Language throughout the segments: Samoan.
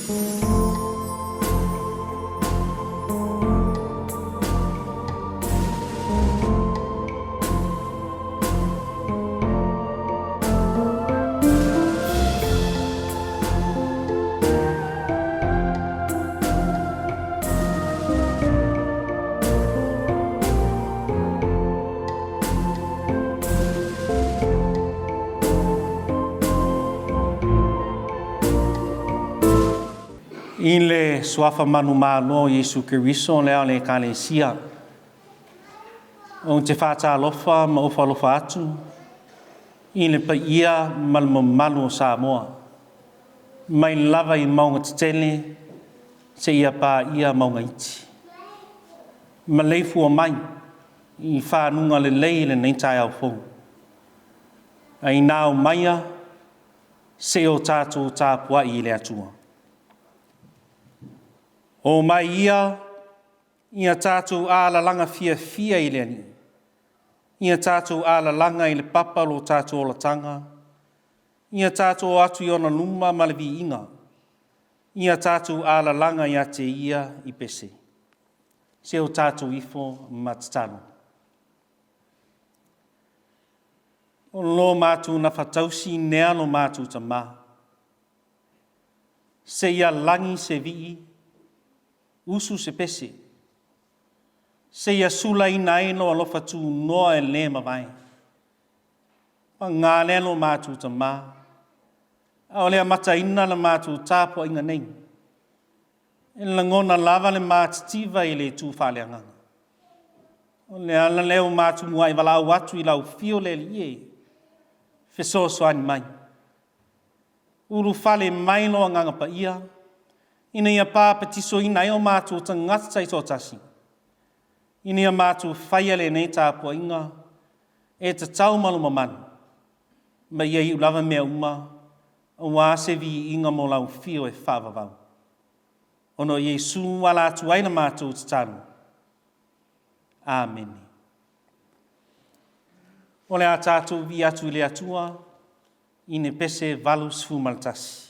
I le Suafa manumalo o Iesu Keriso le ao le Ekalesia, ou te faatalofa ma ofo alofa atu i le paia ma le mamalu o Samoa, mai lava i mauga tetele seia paia mauga iti. Maleifua mai i fanuga lelei i lenei taeao fou. Ae ina aumaia se i o tatou tapuai i le Atua. O mai ia, ia tatou alalaga fiafia i le Alii, ia tatou alalaga i le papa o lo tatou olataga, ia tatou o atu i ona luma ma le viiga, ia tatou alalaga ia te ia i pese. Se o tatou ifo ma tatalo. O lo matou gafatausi nea lo matou Tama, seia lagi se vii, usu se pese, seia sulaina ai lou alofa tunoa e le mavae. Paga lea lo matou Tama, ʻaʻole amataina la matou tapuaiga nei, e lagona lava le matitiva i le itu faaleagaga. O le ala lea ua matou muai valaau atu i lau afio le Alii e, fesoasoani mai. Ulufale mai lou Agaga Paia, ina ia papatisoina ai o matou tagata taitoatasi, ina ia matou faia lenei tapuaiga e tatau ma lo mamalu, ma ia iu lava mea uma aua se viiga mo lau afio e faavavau. Ona o Iesu ala atu ai la matou tatalo. Amene. O le a tatou vii atu i le Atua i le pese 81.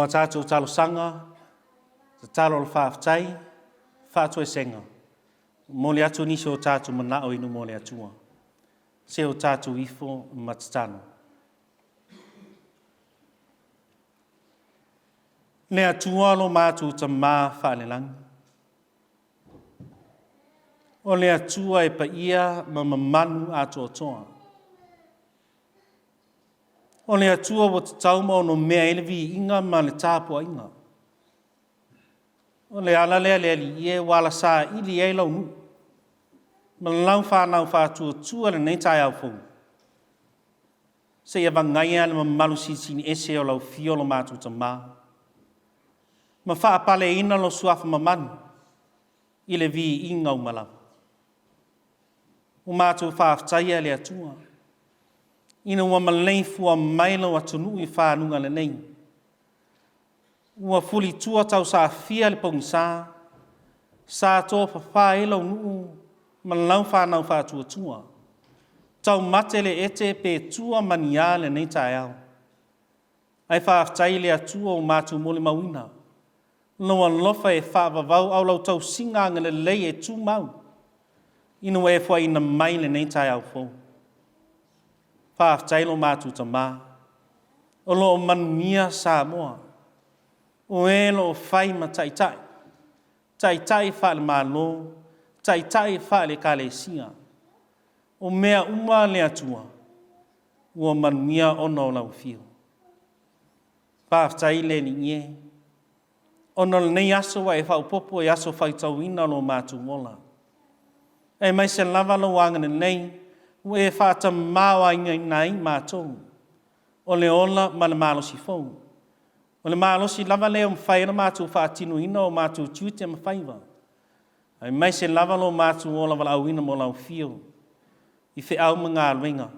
O a tatou talosaga, tatalo o le faafetai, faatoesega, momoli atu nisi o tatou manao i luma o le Atua. Se o tatou ifo ma tatalo. Le Atua lo matou Tamā faalelagi, o le Atua e paia ma mamalu atoatoa. O le Atua ua tatau ma onomea ai le viiga ma le tapuaiga. O le ala lea le Alii e ua ala saili ai lau nuu ma lau fanau faatuatua i lenei taeao fou, seia vagaia le mamalu silisili ese o lau Afio lo matou Tama, ma faapaleina lo Suafa mamalu i le viiga uma lava. Ua matou faafetaia le Atua ina ua maleifua mai lou atunuu i faluga lelei, ua fulitua tausafia le pogisa, sa tofafa ai lou nuu ma lau fanau faatuatua, taumate le ete pe tua ma ni a lenei taeao. Ae faafetai i le Atua ua matou molimauina lou alofa e faavavau a o lau tausiga agalelei e tumau ina ua e foaiina mai lenei taeao fou. Faafetai lo matou Tama, o lo o manuia Samoa, o e o lo o fai ma taitai, taitai faale-Malo, taitai faale-Ekalesia. O mea uma le Atua, ua manuia ona o lau afio. Faafetai le Alii e, ona o lenei aso ua e faaopoopo i aso faitauina o lo matou ola. Aemaise lava lou agalelei ua e faatamaoaigaina ai matou, o le ola ma le malosi fou. O le malosi lava lea ua mafai ai ona matou faatinoina o matou tiute ma faiva, aemaise lava lo matou ola valaauina mo lau afio i feau ma galuega.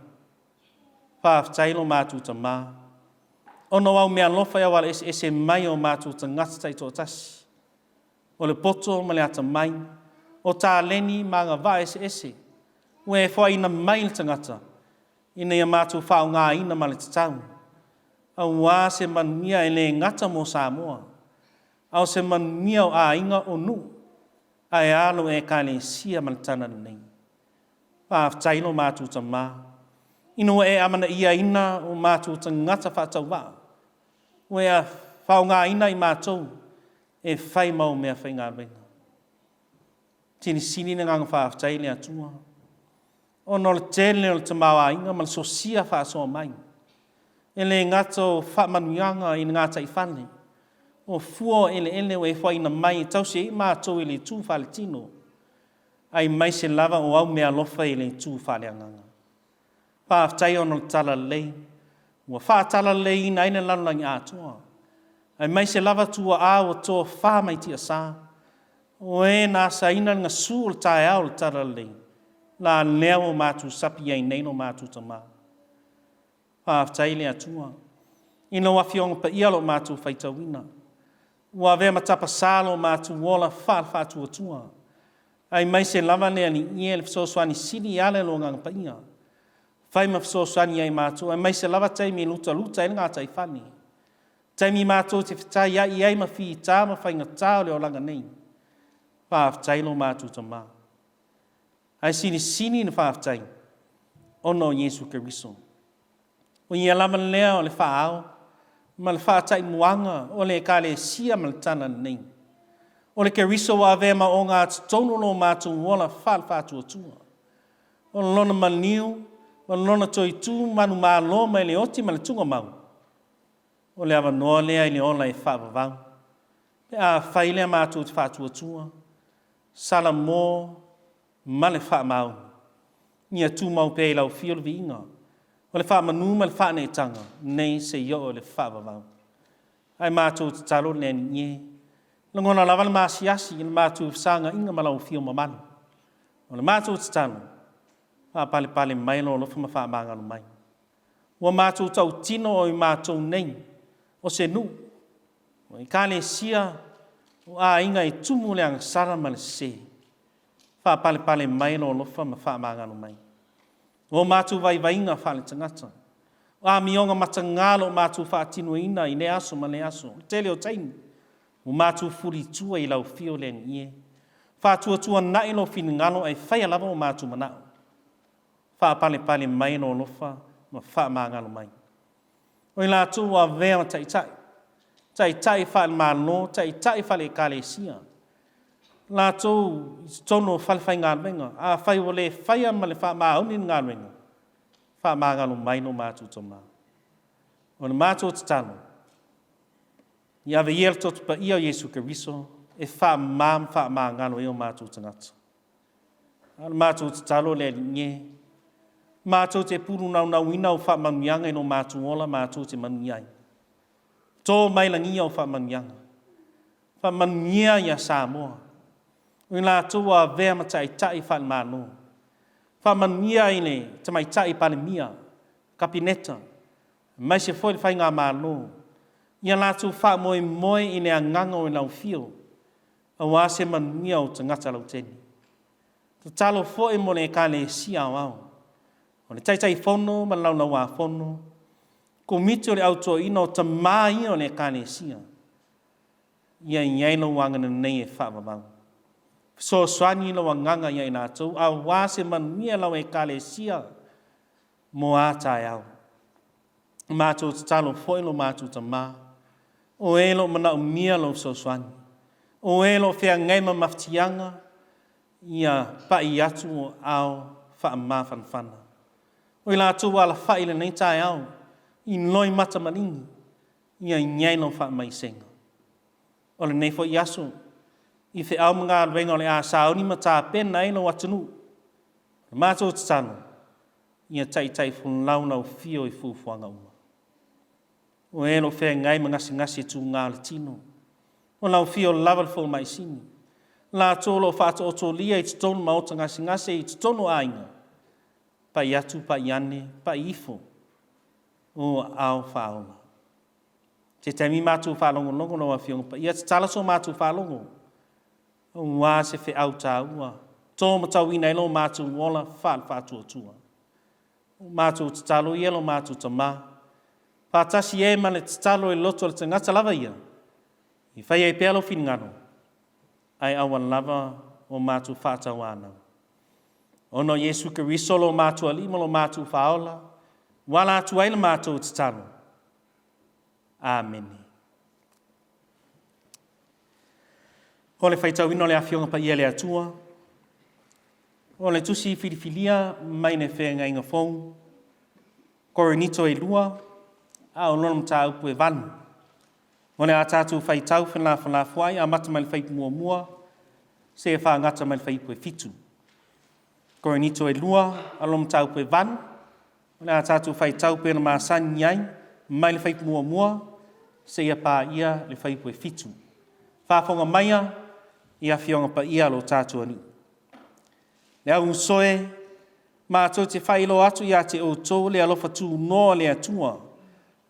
Faafetai lo matou Tama, ona o au meaalofa e auala eseese mai o matou tagata taitoatasi, o le poto ma le atamai, o taleni ma agavaa eseese ua e foaiina mai i le tagata ina ia matou faaaogaina ma le tatau, aua se manuia e le gata mo Samoa, a o se manuia o aiga, o nuu, ae a lou Ekalesia ma le Talalelei. Faafetai lo matou Tama, ina ua e amanaiaina o matou tagata faatauvaa, ua e faaaogaina i matou e fai ma au meafaigaluega. Silisili le agaga faafetai le Atua, ona o le tele o le tamaoaiga ma le sosia faasoa mai, e le gata o faamanuiaga i le gataifale, o fua o eleele ua e foaiina mai e tausi ai matou i le itu faaletino, aemaise lava o au meaalofa i le itu faaleagaga. Faafetai ona o le talalelei ua faatalaleleiina ai le lalolagi atoa, aemaise lava tuaa ua tofa mai tiasa, o e na asaina le gasu o le taeao o le talalelei, la lea ua matou sapi ai nei lo matou Tama. Faafetai le Atua i lau Afioga Paia o lo o matou faitauina, ua avea ma tapasa lo matou ola faale-faatuatua, aemaise lava le Alii e le fesoasoani sili e ala i lo Agaga Paia, fai ma fesoasoani ia i matou, aemaise lava taimi e lutaluta ai le gataifale, taimi matou te fetaiai ai ma fita ma faigata o le olaga nei. Faafetai lo matou Tama. Ae silisili le faafetai ona o Iesu Keriso. O ia lava lea o le faa-ao ma le faataimuaga o le Ekalesia ma le Talalelei. O le Keriso ua avea ma ogatotonu lo matou ola faale-faatuatua. O lona maliu ma lona toitu manumalo mai le oti ma le tugamau, o le avanoa lea i le ola e faavavau. Pe a fai lea matou te faatuatua, Salamo ma le faamaoni. Ia tumau pea i lau afio le viiga o le faamanu ma le faaneetaga nei seia oo i le faavavau. Ae matou tatalo le Alii e, lagona lava le maasiasi i le matou fesagaiga ma lau afio mamalu. O le matou tatalo, faapalepale mai lou alofa ma faamagalo mai. Ua matou tautino o i matou nei o se nuu, o Ekalesia, o aiga e tumu le agasala ma le sese. Faapalepale mai lou alofa ma faamagalo mai. O matou vaivaiga faaletagata. O amioga mataga lo matou faatinoina i lea aso ma lea aso, o le tele o taimi, ua matou fuli i tua i lau afio le Alii e. Faatuatuanai lou finagalo ae faia lava o matou manao. Faapalepale mai lou alofa ma faamagalo mai. O i latou ua avea ma taitai, taitai faale-Malo, taitai faale-Ekalesia, latou i totonu o falefaigaluega, afai ua le faia ma le faamaoni le galuega, faamagalo mai lo matou Tama. O le matou tatalo, ia ave ia le Toto Paia o Iesu Keriso e faamama ma faamagalo ai o matou tagata. A o le matou tatalo le Alii e, matou te pulunaunauina au faamanuiaga i lo matou ola matou te manuia ai. To mai lagi au faamanuiaga. Faamanuia ia Samoa, o i latou ua avea ma taitai faale-Malo. Faamanuia i le Tamaitai Palemia, Kapeneta, aemaise foi le Faigamalo, ia latou faamoemoe i le agaga o lau afio, aua se manuia o tagata lautele. Tatalo foi mo le Ekalesia Aoao, o le Taitaifono ma le Laulau-a-Fono, Komiti o le Au Toeaina o tama ia o le Ekalesia, ia i ai lou agalelei e faavavau. Fesoasoani lou agaga ia i latou aua se manuia lau Ekalesia mo a taeao. Matou tatalo foi lo matou Tama, o e o lo o manaomia lou fesoasoani, o e o lo o feagai ma mafatiaga, ia pai atu o aao faamafanafana. O i latou ua alafai i lenei taeao i loimata maligi, ia i ai lau faamaisega. O lenei foi aso, i feau ma galuega o le a sauni ma tapena ai lou atunuu, o le matou tatalo, ia taitaifolau lau afio i fuafuaga uma. O e o lo o feagai ma gasegase tuga o le tino, o lau afio lava le fomai sili, latou o lo o faataotolia i totonu maota gasegase i totonu o aiga, pai atu pai ane, pai ifo, o aao faaola. Se taimi matou faalogologo lau Afioga Paia, tatala so matou faalogo, aua se feau taua, to matauina ai lo matou ola faale-faatuatua. O matou tatalo ia lo matou Tama, faatasi ai ma le tatalo i le loto o le tagata lava ia, i fai ai pea lou finagalo, ae aua lava o matou faatauanau. Ona o Iesu Keriso lo matou Alii ma lo matou Faaola, ua ala atu ai le matou tatalo. Amene. O le faitauina o le Afioga Paia a le Atua, o le tusi filifilia mai le Feagaiga Fou, Korinito e 2, a o lona mataupu e 8. O le a tatou faitau felafolafoai amata mai le fuaiupu muamua seia fagata mai le fuaiupu e 7. Korinito e 2, a o lona mataupu e 8. O le a tatou faitau pei ona masani ai, mai le fuaiupu muamua seia paia le fuaiupu e 7. Faafofoga maia i Afioga Paia a lo tatou Alii. Le au uso e, matou te faailoa atu ia te outou le alofa tunoa o le Atua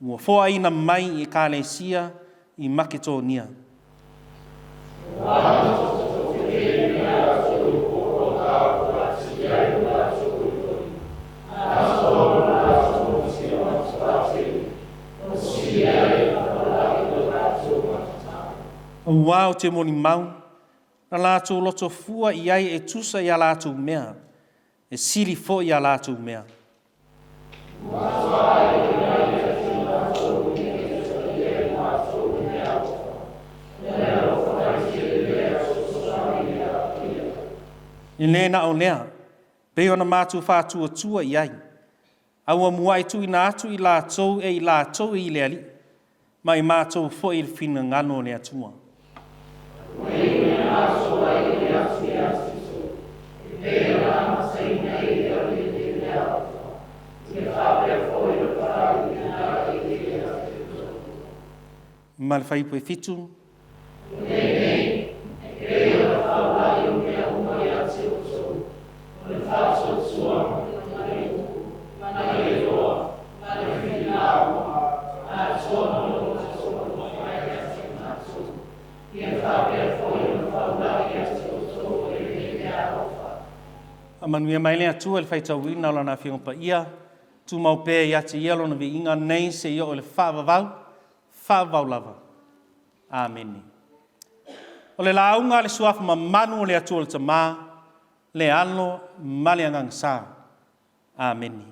ua foaina mai i Ekalesia i Maketonia. Aua ou te molimau, na latou loto fua i ai e tusa i a latou mea, e sili foi i a latou mea. E le na o lea, pei ona matou faatuatua i ai, a ua muai tuuina atu i latou e i latou i le Alii, ma i matou foi i le finagalo o le Atua. Ma le fuaiupu e 7. Faamanuia mai le Atua i le faitauina o Lana Afioga Paia. Tumau pea ia te Ia Lona viiga nei seia oo i le faavavau, faavavau lava. Amene. O le lauga a le Suafa Mamalu o le Atua le Tama, le Alo ma le Agaga Sa. Amene.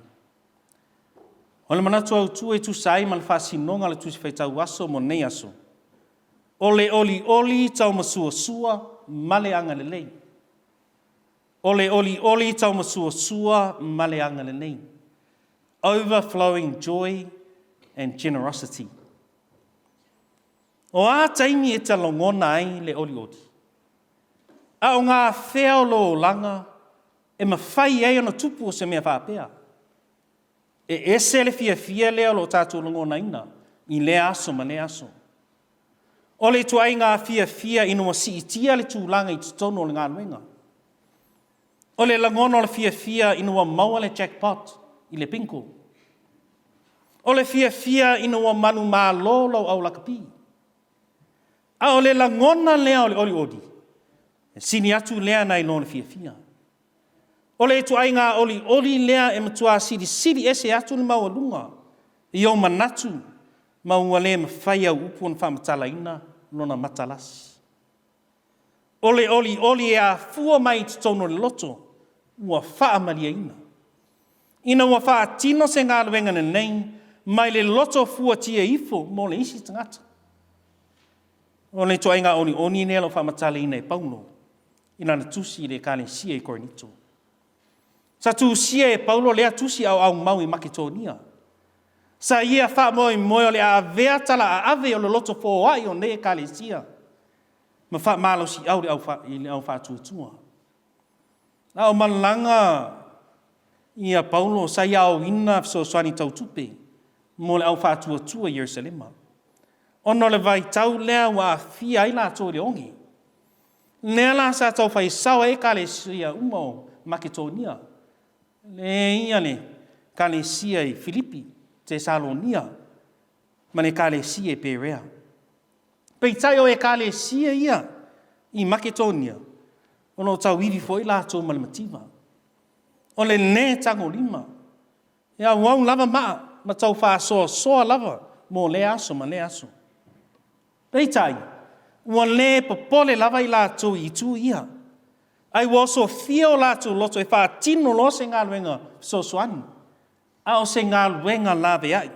O le manatu autu e tusa ai ma le faasinoga o le Tusi Faitau Aso mo lenei aso, o le olioli taumasuasua ma le agalelei. O le olioli taumasuasua ma le agalelei. Overflowing joy and generosity. O a taimi e te lagona ai le olioli? A o ngā whea o lō olaga e mafai ai ona tupu o se mea faapea? E ese le fiafia lea o lo o tatou lagonaina i lea aso ma lea aso. O le ituaiga fiafia ina ua siitia le tulaga i totonu o le galuega. O le lagona o le fiafia ina ua maua le jackpot i le bingo. O le fiafia ina ua manumalo lau au lakapi. A o le lagona lea o le olioli, e sili atu lea nai lo le fiafia. O le ituaiga olioli lea e matua silisili ese atu le maualuga i ou manatu ma ua le mafai e au upu ona faamatalaina lona matalasi. O le olioli e afua mai i totonu o le loto ua faamalieina. Ina ua faatino se galuega lelei mai le loto fuatia ifo mo le isi tagata. O le ituaiga olioli lea o lo o faamatalaina e Paulo i lana tusi i le Ekalesia i Korinito. Sa tusia e Paulo lea tusi a o aumau i Maketonia. Sa ia faamoemoe o le a avea tala aave o le loto foai o nei Ekalesia ma faamalosiau i le au faatuatua. A o malaga ia Paulo sa ia aoina fesoasoani tau tupe mo le au faatuatua i Ierusalema, ona o le vaitau lea ua aafia ai latou i le oge. Lea la sa tau fai sao ai Ekalesia uma o Maketonia, lea e i ai le Ekalesia i Filipi, Tesalonia ma le Ekalesia i Perea. Peitai o Ekalesia ia i Maketonia, o lo o tauivi foi latou ma le mativa. O le lē tagolima, e auau lava maa ma tau faasoasoa lava mo lea aso ma lea aso. Peitai, ua le popole lava i latou i itu ia, ae ua osofia o latou loto e faatino loa se galuega fesoasoani, a o se galuega laveai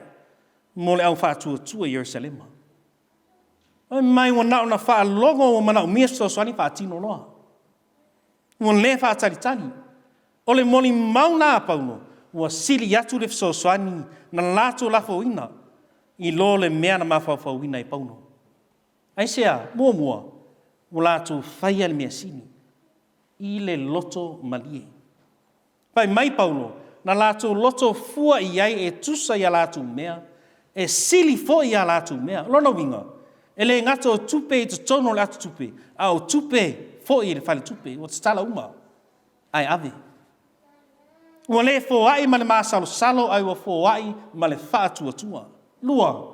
mo le au faatuatua i Ierusalema. Fai mai ua na ona faalogo ua manaomia se fesoasoani faatino loa. Ua le faatalitali. O le molimau la a Paulo, ua sili atu le fesoasoani na latou lafoina i lo le mea na mafaufauina e Paulo. Aisea? Muamua, ua latou faia le mea sili i le loto malie. Fai mai Paulo, na latou loto fua i ai e tusa i a latou mea, e sili foi i a latou mea. O lona uiga, e le gata o tupe i totonu o le atotupe, a o tupe foi i le faletupe, ua tatala uma ae ave. Ua le foai ma le masalosalo ae ua foai ma le faatuatua. 2,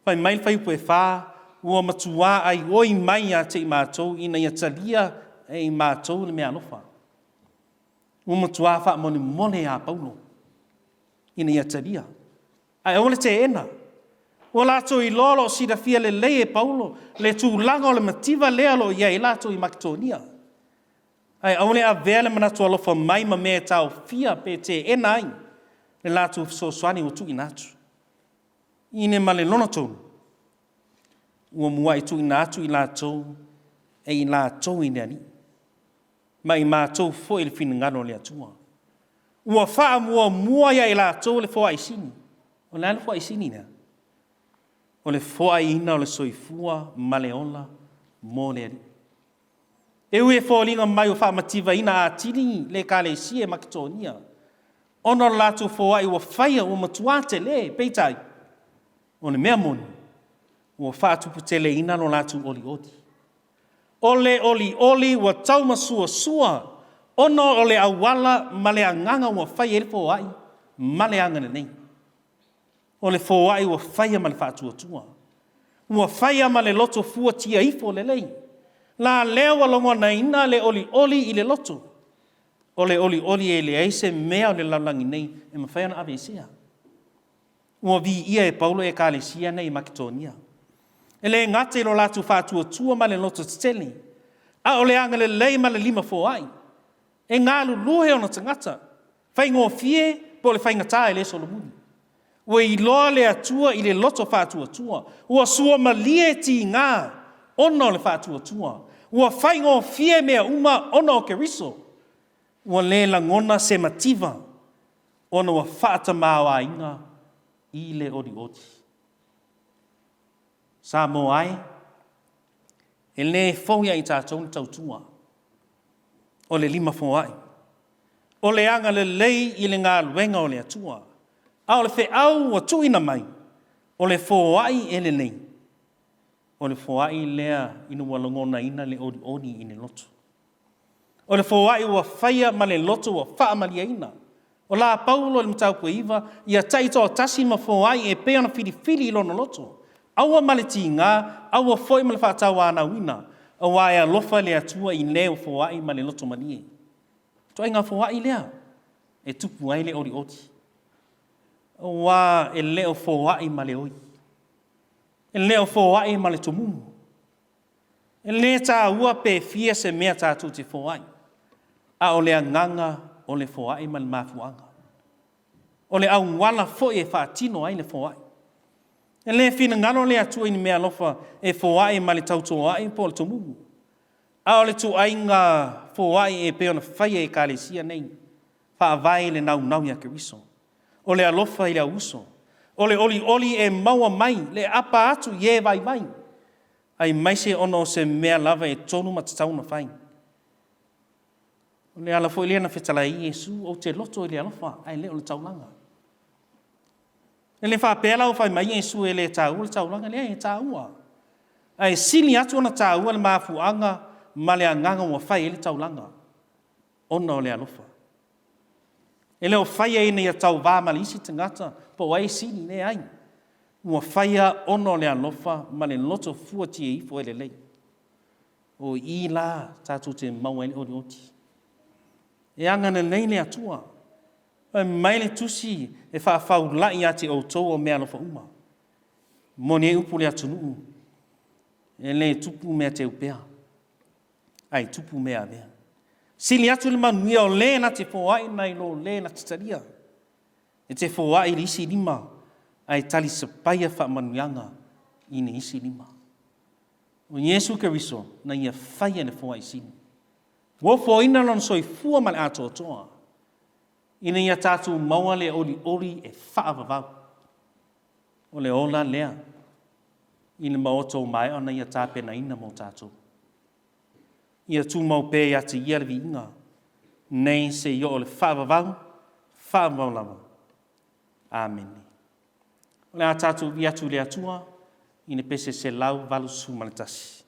fai mai le fuaiupu 4, ua matuā aioi mai ia te i matou ina ia talia e i matou le meaalofa. Ua matuā faamolemole ia Paulo ina ia talia, ae aua le teena. Ua latou iloa o lo o silafia lelei e Paulo le tulaga o le mativa lea o lo o i ai latou i Maketonia. Ae aua le avea le manatu alofa mai ma mea e taofia pe teena ai le latou fesoasoani ua tuuina atu. Ine ma le lona tolu, ua muai tuuina atu i latou e i latou i le Alii, ma i matou foi le finagalo o le Atua. Ua faamuamua ia i latou le foai sini. O le a le foai sini lea? O le foaiina o le soifua ma le ola mo le Alii. E ui e foliga mai ua faamativaina atili le Ekalesia e Maketonia, ona o le latou foai ua faia ua matua tele, peitai, o le mea moni, ua faatuputeleina lo latou olioli. O le olioli ua taumasuasua ona o le auala ma le agaga ua fai ai le foai ma le agalelei. O le foai ua faia ma le faatuatua. Ua faia ma le loto fuatia ifo lelei. La lea ua lagonaina le olioli i le loto. O le olioli e leai se mea o le lalolagi nei e mafai ona aveesea. Ua viia e Paulo Ekalesia nei i Maketonia. E le gata i lo latou faatuatua ma le loto tetele, a o le agalelei ma le lima foai. E galulue ona tagata, faigofie po o le faigata e le solomuli. Ua iloa le Atua i le loto faatuatua, ua suamalie tiga ona o le faatuatua, ua faigofie mea uma ona o Keriso, ua le lagona se mativa ona ua faatamaoaiga i le olioli. Samoa e, e le fou ia i tatou le tautua, o le lima foai, o le agalelei i le galuega o le Atua, a o le feau ua tuuina mai, o le foai e lelei, o le foai lea ina ua lagonaina le olioli i le loto. O le foai ua faia ma le loto ua faamalieina. O la Paulo i le Mataupu e 9, ia taitoatasi ma foai e pei ona filifili i lona loto, aua ma le tiga, aua foi ma le faatauanauina, aua e alofa le Atua i le ua foai ma le loto malie. Ituaiga foai lea e tupu ai le olioli, aua e le o foai ma le oi, e le o foai ma le tomumu. E le taua pe fia se mea tatou te foai, a o le agaga o le foai ma le mafuaaga. O le auala foi e faatino ai le foai. E le finagalo le Atua i ni meaalofa e foai ma le tautoai po o le tomumu, a o le ituaiga foai e pei ona faia e Ekalesia nei, faavae i le naunau ia Keriso. O le alofa i le auuso, o le olioli e maua mai le apa atu i e vaivai, aemaise ona o se mea lava e tonu ma tatau ona fai. O le ala foi lea na fetalai ai Iesu, ou te loto i le alofa ae le o le taulaga. E le faapea la ua fai mai Iesu e le taua le taulaga, e leai e taua. Ae sili atu ona taua le mafuaaga ma le agaga ua fai ai le taulaga, ona o le alofa. E le o faia ina ia tauva ma le isi tagata po o ai e sili, e leai. Ua faia ona o le alofa ma le loto fuatia ifo e lelei. O i la tatou te maua ai le olioli. E agalelei le Atua. Fai mai le Tusi, e faafaulalai ia te outou o meaalofa uma. Moni ai upu o le atunuu, e le tupu mea teu pea, ae tupu mea avea. Sili atu le manuia o le na te foai nai lo le na te talia. E te foai i le isi lima, ae talisapaia faamanuiaga i le isi lima. O Iesu Keriso, na Ia faia le foai sili. Ua ofoina Lona soifua ma le atoatoa, ina ia tatou maua le olioli e faavavau. O le ola lea i le maota ua maea ona Ia tapenaina mo tatou. Ia tumau pea ia te Ia le viiga, nei seia oo i le faavavau, faavavau lava. Amene. O le a tatou ui atu i le Atua i le pese 181.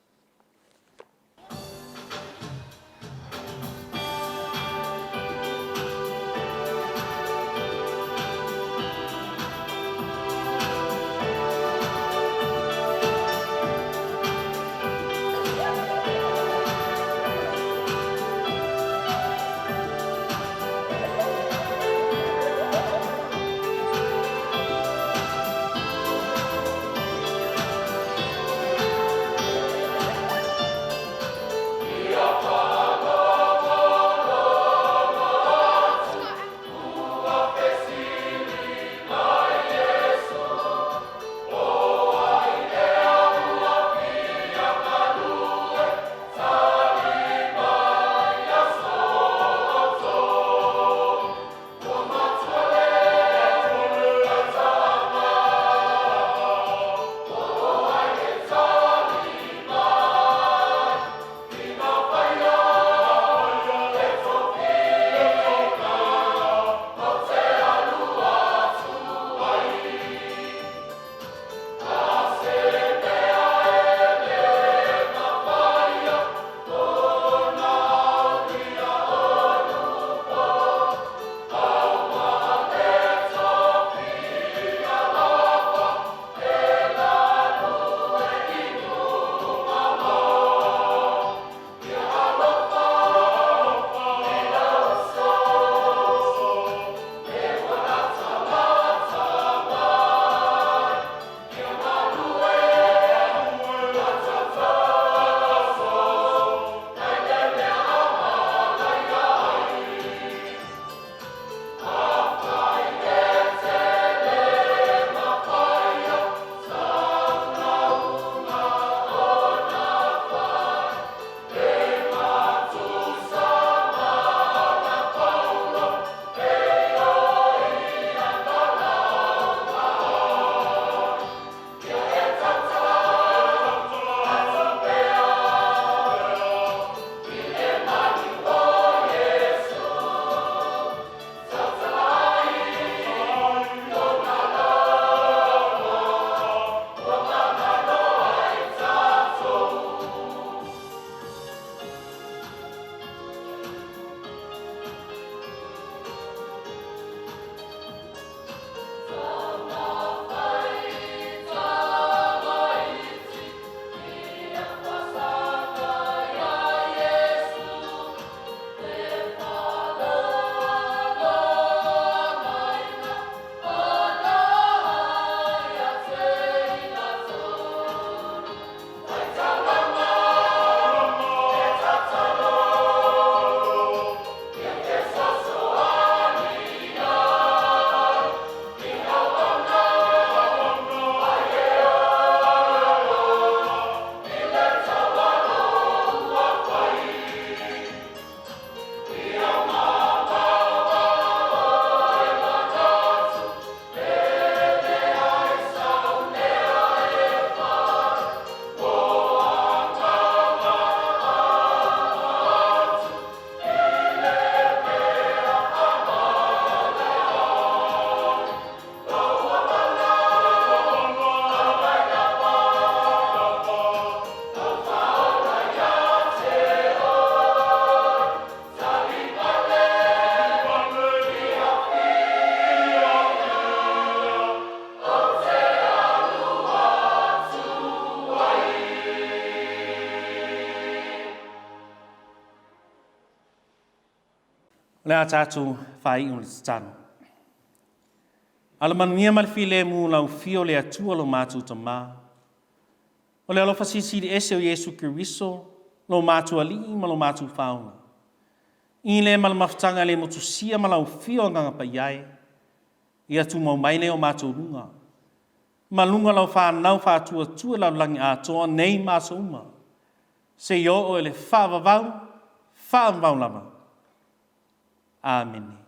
O le a tatou faaiu le tatalo. Alamanuia ma le filemu lau afio o le Atua lo matou Tama. O le alofa silisili ese o Iesu Keriso, lo matou Alii ma lo matou Faaola. I le ma le mafutaga le motusia ma lau afio Agaga Paia e, ia tumau mai lea o matou luga. Ma luga lau fanau faatuatua lalolagi atoa nei ma aso uma. Seia oo i le faavavau, faavavau lava. Amene.